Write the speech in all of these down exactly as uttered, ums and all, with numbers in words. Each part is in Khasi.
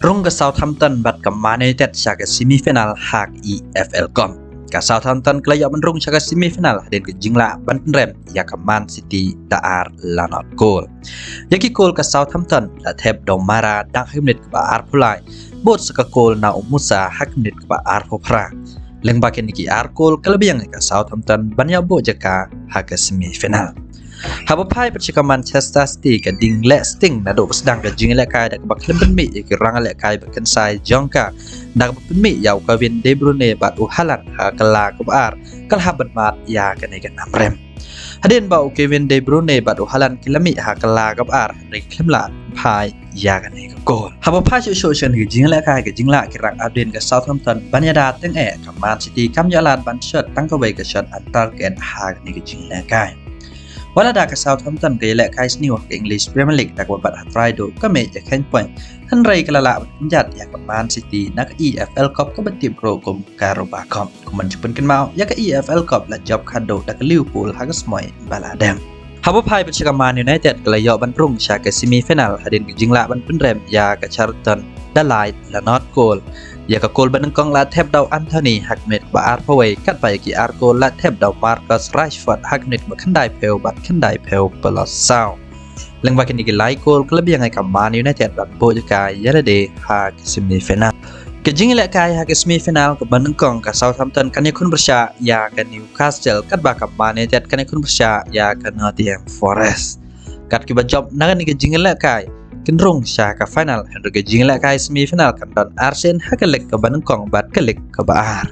Rung ka Southampton bad ka Man United sha ka semi final ha ka E F L Cup. Ka Southampton ka la ïoh ban rung sha ka semi final hadien ka jinglah ban pynrem ïa ka Man City da ar la not kol. Ïa ki kol ka Southampton la thep da u Mara dang ha ka minit kaba arphew lai, bad sa ka kol na u Musa ha ka minit kaba arphew phra. Lyngba kine ki ar kol ka la biang ïa ka Southampton ban ïa buh jaka ha ka semi final. Haba phai pat sha ka Manchester City ka dang leh sting naduh ba sdang ka jingïalehkai da kaba khlem pynmih ïa ki rangïalehkai ba kynsai jong ka, da kaba pynmih ïa u Kevin De Bruyne bad u Haaland ha ka la kaba ar, ka la hap ban mad ïa kane ka nam rem. Hadien ba u Kevin De Bruyne bad u Haaland ki la mih ha ka la kaba ar, hynrei ki khlem lah phai ïa kane ka kol. Haba phai shuh shuh sha ka jingïalehkai, ka jinglah ki rangïalehkai ka Southampton ban ïada teng eh, ka Man City kam ïoh lad ban shot tang kawei ka shot on target ha kane ka jingïalehkai. Wat la da ka Southampton ka ïalehkai sniew ha ka English Premier League da kaba bat ha trai duh ka mih ïa kheiñ point, hynrei ka la lah ban pynjot ïa ka Man City na ka E F L Cup kaba tip ruh kum ka Carabao Cup. Kumban ju pynkynmaw, ïa ka E F L Cup la jop khadduh da ka Liverpool ha ka smoi ba la dep. Haba phai pat sha ka Man United ka la ïoh ban rung sha ka semi final hadien ka jinglah ban pynrem ïa ka Charlton da lai la not kol. Ïa ka kol ba nyngkong la thep da u Antony ha ka minit kaba arphew wei, katba ïa ki ar kol la thep da u Marcus Rashford ha ka minit kaba khyndaiphew bad khyndaiphew plus saw. Lyngba kine ki lai kol ka la biang ïa ka Man United ban buh jaka ïa lade ha ka semi final. Ka jingïalehkai ha ka semi final kaba nyngkong ka Southampton kan ïakhun pyrshah ïa ka Newcastle, katba ka Man United kan ïakhun pyrshah ïa ka Nottingham Forest. Kat kiba jop na kane ka jingïalehkai kin rung sha ka final, hynrei ka jingïalehkai semi final kan don arsien ha ka leg kaba nyngkong bad ka leg kaba ar.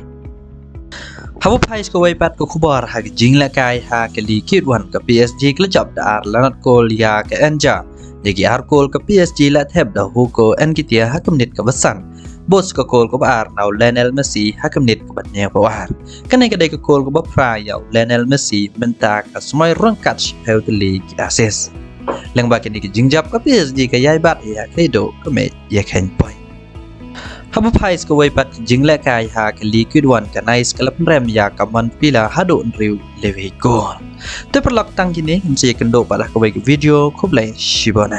Haba phai sha kawei pat ka khubor ha ka jingïalehkai ha ka Ligue One, ka P S G ka la jop da ar la not kol ïa ka Angers. Ïa ki ar kol ka P S G la thep da u Hugo Nketiah ha ka minit kaba san, bad sa ka kol kaba ar na u Lionel Messi ha ka minit kaba hynñiewphew ar. Kane ka dei ka kol kaba phra ïa u Lionel Messi mynta ka smoi ryngkat shiphew tylli ki assist. Lyngba kine ki jingjop ka P S G ka ïai bat ïa ka duh ka mih ïa kheiñ point. Haba phai sha kawei pat ka jingïalehkai ha ka Ligue One, ka Nice ka la pynrem ïa ka Montpellier haduh hynriew lewi kol. Te paralok, tang kine ngin sa ïakynduh pat ha kawei ka video. Khublei shibun.